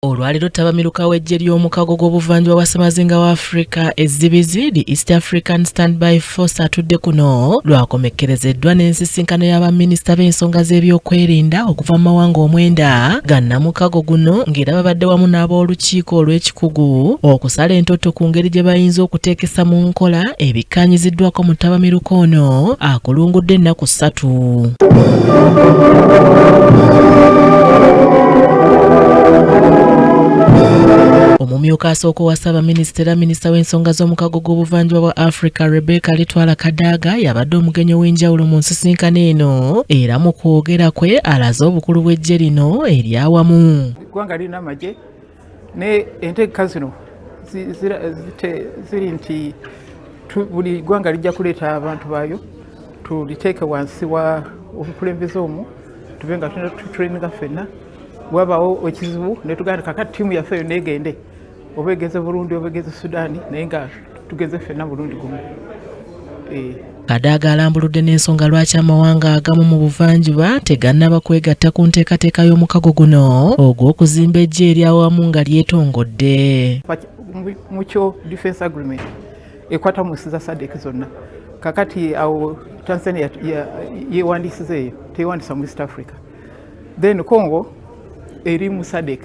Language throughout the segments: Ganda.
Olwaleero ttabamiruka w'eggye ly'omukago gw'obuvanjuba bwa ssemazinga wa Africa ezzibizi, the East African Standby Force, atudde kuno lwakomekkerezeddwa n'ensisinkano y'abaminisita b'ensonga z'ebyokwerinda okuva mu mawanga 9 gannamukago guno, ng'era babadde wamu n'ab'olukiiko olw'ekikugu okusala entotto ku ngeri gye bayinza okuteekesa mu nkola ebikkaanyiziddwako mu ttabamiruka ono akulungudde ennaku 3. Omumyuka asooka owa ssaabaminisita era minisita w'ensonga z'omukago gw'obuvanjuba bwa Africa, Rebecca Alitwala Kadaga, yabadde omugenyi ow'enjawulo mu nsisinkano eno, era mu kwogera kwe alaze obukulu bw'eggye lino eryawamu. Eggwanga lirina amagye, ne entegeka zino ziri nti buli ggwanga lijja kuleeta abantu baayo, tuliteeke wansi wa obukulembeze omwo, tube nga tutraininga ffenna. Wabawo ekizibu netugamba kakati ttiimu yaffe yonna egende, oba egeze Burundi oba egeze Sudaani, naye nga tugeze ffenna mulundi gumu. Kadaga alambuludde n'ensonga lwaki amawanga agamu mu buvanjuba tegannaba kwegatta ku nteekateeka y'omukago guno ogw'okuzimba eggye eryawamu nga lyetongodde. Mutual Defense Agreement ekwata mu nsi za SADC zonna. Kakati awo Tanzania yewandiisiza eyo, teyewandisa mu East Africa. Then Congo eri mu SADC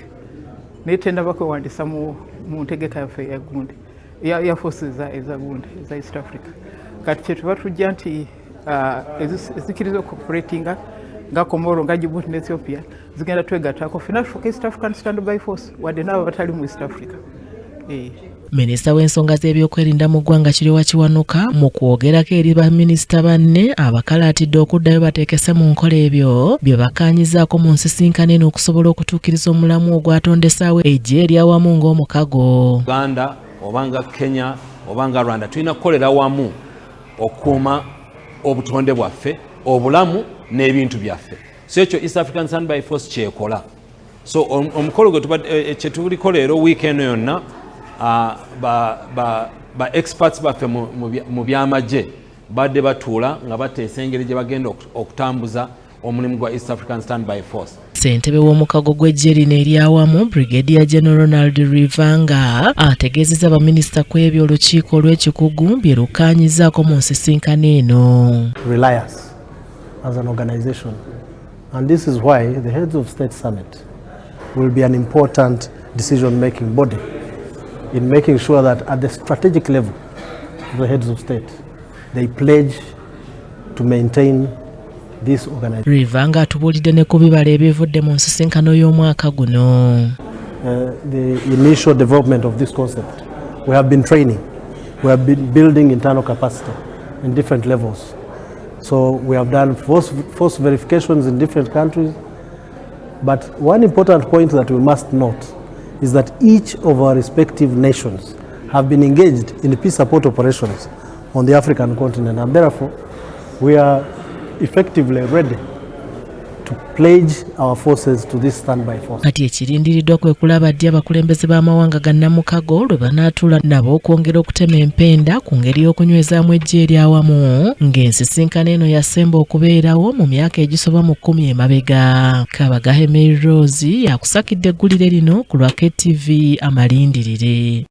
naye tendaba kwewandisa mu ntegeka yaffe ya gundi ya forces eza gundi eza East Africa. Kati kyetuba tujja nti ezikiriza okuoperatinga nga Komoro, nga Djibouti ne Ethiopia zigenda twegattako ffenna tufuuka East African Standby Force, wadde n'abo batali mu East Africa. Minisita w'ensonga z'ebyokwerinda mu ggwanga, Kiryowa Kiwanuka, mu kwogerako eri baminisita banne, abakalaatidde okuddayo bateekese mu nkola ebyo bye bakkaanyizaako mu nsisinkano eno okusobola okutuukiriza omulamu ogwatondesaawo eggye eryawamu ng'omukago. Uganda oba nga Kenya oba nga Rwanda, tulina kukolera wamu okukuuma obutonde bwaffe, obulamu n'ebintu byaffe. So ekyo East African Standby Force kyekola. So omukolo gwe kyetuliko leero, wiiki eno yonna, ba experts baffe mu byamagye badde batuula nga bateesa engeri gye bagenda okutambuza omulimu gwa East African Standby Force. Ssentebe w'omukago gw'eggye lino eryawamu, Brigadier General Ronald Rwivanga, ategeezezza baminisita ku ebyo olukiiko olw'ekikugu bye lukkaanyizaako mu nsisinkano eno. Reliance as an organization. And this is why the Heads of State Summit will be an important decision-making body in making sure that at the strategic level of the heads of state, they pledge to maintain this organization. Rwivanga atubuulidde ne ku bibala ebivudde mu nsisinkano y'omwaka guno. The initial development of this concept, we have been training, we have been building internal capacity in different levels. So we have done force verifications in different countries. But one important point that we must note is that each of our respective nations have been engaged in peace support operations on the African continent, and therefore we are effectively ready to pledge our forces to this standby force. Kati ekirindiriddwa kwe kulaba ddi abakulembeze b'amawanga gannamukago lwe banaatuula nabo okwongera okutema empenda ku ngeri y'okunywezaamu eggye eryawamu, ng'ensisinkano eno yasemba okubeerawo mu myaka egisoba mu 10 emabega. Kabagahe Mary Rose yakusakidde eggulire lino ku lwa KTV Amalindirire.